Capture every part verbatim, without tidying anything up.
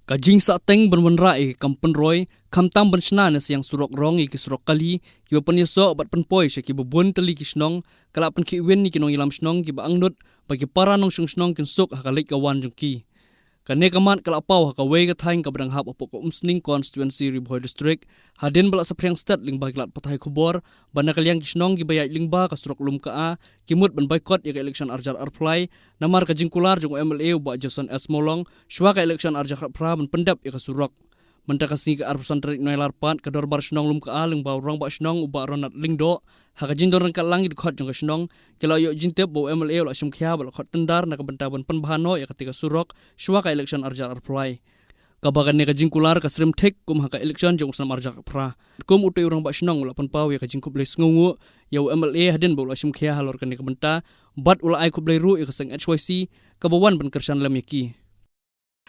Ka jingsahteng ban wanrah ïa ki kam pynroi, khamtam ban shna ne syiang surok rong ïa ki surok kali, kiba pynïasoh bad pynpoi sha kiba bun tylli ki shnong, ka la pynkhih win ïa ki nongïalam shnong kiba angnud ba ki para nongshong shnong kin suk ha ka leit ka wan jong ki. Kane ka mat ka la paw ha kawei ka thaiñ kaba dang hap hapoh ka Umsning Constituency, Ri Bhoi District, hadien ba la saphriang stet lyngba ki lad pathai khubor ba na ka liang ki shnong kiba ïaid lyngba ka surok Lumka A ki mut ban boycott ïa ka election arhajar arphew lai, namar ka jingkular jong u M L A u Bah Jason S Mawlong shwa ka election arhajar khatphra ban pyndep ïa ka surok. Mynta ka sngi ka arphew san tarik Nailar pat, ka Dorbar Shnong Lumka A lyngba u Rangbah Shnong u Bah Ronald Lyngdoh, ha ka jingdon ryngkat lang ki dkhot jong ka shnong, ki la ïoh jingtip ba u M L A u la shim khia bad la khot tyndar na ka bynta ban pynbha noh ïa katei ka surok shwa ka election arhajar arphew lai. Kaba kane ka jingkular ka syriem thik kum ha ka election jong u snem arhajar khatphra. Kum utei u Rangbah Shnong u la pynpaw ïa ka jingkhublei sngewnguh ïa u M L A hadien ba u la shim khia halor kane ka bynta, bad u la ai khublei ruh ïa ka seng H Y C kaba wan ban kyrshan lem ïa ki.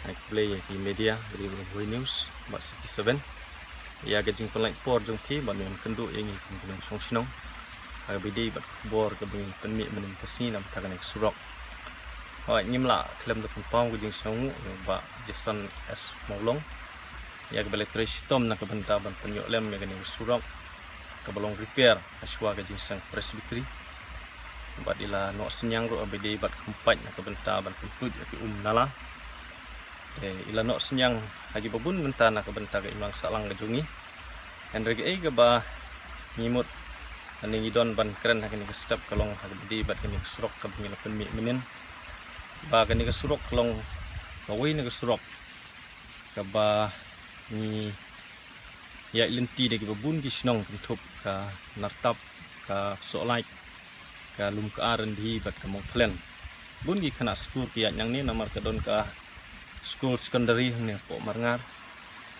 Ai khublei ïa ki media, Ri Bhoi News bad City Seven, ïa ka jingpynlait por jong ki ban ïakynduh ïa ngi kum ki nongshong shnong ha kaba ïadei bad ka khubor kaba ngi pynmih mynnin ka sngi na bynta kane ka surok. Hooid, ngim lah khlem da pynpaw ka jingsngewnguh ïa u Bah Jason S Mawlong ïa kaba la trei shitom na ka bynta ban pynïoh lem ïa kane ka surok kaba long repair hashwa ka jingïaseng Presbytery. Bad i la noh synñiang ruh ha kaba ïadei bad ka kynpait na ka bynta ban pyntuid ïa ki um nala. Te i la noh synñiang ha kiba bun bynta na ka bynta ka imlang sahlang ka jong ngi. Hynrei kaei kaba ngi mut lane ngi don ban kren ha kane ka step ka long ha kaba ïadei bad kane ka surok kaba ngi la pynmih mynnin, ba kane ka surok ka long kawei na ka surok kaba ngi ïaid lynti da kiba bun ki shnong, kynthup ka Nartap, ka Sohlait, ka Lumka A Ryndhi bad ka Mawthlien. Bun ki khynnah skul ki ïaid nangne namar ka don ka skul secondary hangne hapoh Marngar,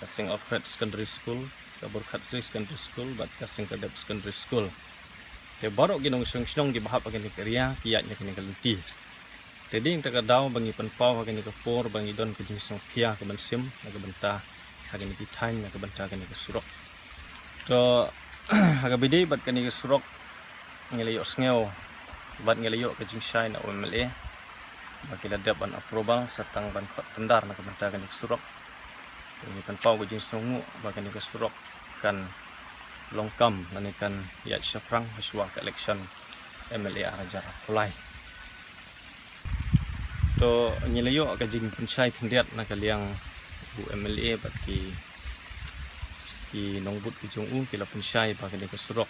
ka Saint Alfred Secondary School, ka Borkhatsri Secondary School bad ka Singkadep Secondary School. Te baroh ki nongshong shnong kiba hap ha kane ka area ki ïaid na kane ka lynti. Te dei na kata ka daw ba ngi pynpaw ha kane ka por ba ngi don ka jingsngewkhia ka mynsiem na ka bynta ha kane ka thaiñ na ka bynta kane ka surok. To, ha kaba ïadei bad kane ka surok, ngi la ïohsngew bad ngi la ïoh ka jingshai na u M L A ba ki la dep ban approval sa tang ban khot tyndar na ka bynta kane ka surok. Te ngi pynpaw ka jingsngewnguh ba kane ka surok kan long kam lane kan ïaid shaphrang hashwa ka election M L A arhajar arphew lai. To, ngi la ïoh ka jingpynshai khyndiat na ka liang u M L A bad ki, ki nongbud ki jong u ki la pynshai ba kane ka surok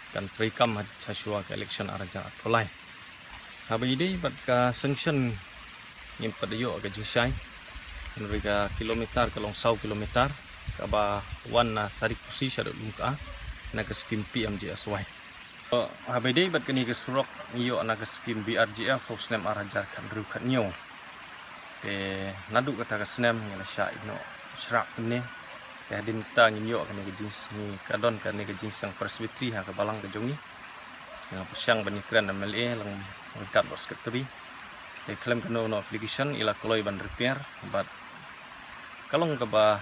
kan treikam ha, hashwa ka election arhajar arphew lai. Haba ïadei bad ka sanction ngim pat da ïoh ka jingshai. Hynrei ka kilometer ka long saw kilometer kaba wan na Sariakpusi shaduh Lumka A na ka skim P M G S Y. Haba ïadei bad kane ka surok ngi ïoh na ka skim B R G F ha u snem arhajar khathynriew khathynñiew. Te naduh kata ka snem ngi la shah ïehnoh shrap kumne. Te hadien kata ngin ïoh kane ka jings, ngi ka don kane ka jingïaseng Presbytery ha ka balang ka jong ngi. Ngi la pyrshang ban ïakren M L A lang ryngkat bad secretary. Te khlem kano kano application i la kloi ban repair bad ka long kaba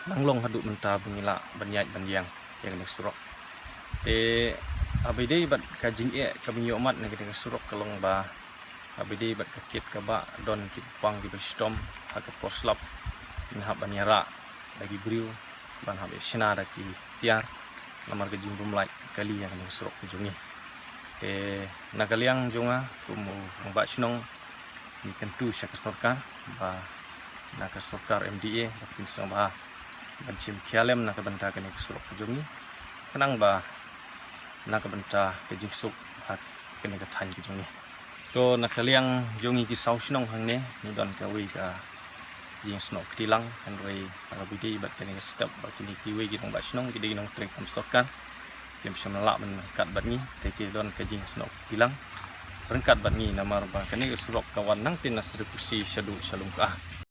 nang long haduh mynta ba ngi lah ban ïaid ban ïeng ïa kane ka surok. Te haba ïadei bad ka jingeh kaba ngi ïohmad na kane ka surok ka long ba haba ïadei bad ka kit kaba don ki pang kiba shitom ha ka por slap ngin hap ban ïarah da ki briew ban hap ïa shna da ki tiar namar ka jingbymlait kali ïa kane ka surok ka jong ngi. Te na ka liang jong nga kum u rangbah shnong ngi kyntu sha ka sorkar ba na ka sorkar M D A ba kin sngewbha ban shim khia lem na ka bynta kane ka surok ka jong ngi khnang ba na ka bynta ka jingsuk ha kane ka thaiñ ka jong ngi. To na ka liang jong ngi ki saw shnong hangne ngi don kawei ka jingsnoh kti lang, hynrei haba ïadei bad kane ka step ba kine kiwei ki nongbah shnong ki dei ki nongtrei kam sorkar. Kim shym lah ban ryngkat bad ngi, te ki don ka jingsnoh kti lang ryngkat bad ngi namar ba kane ka surok ka wan nangtei na Sariakpusi shaduh sha Lumka A.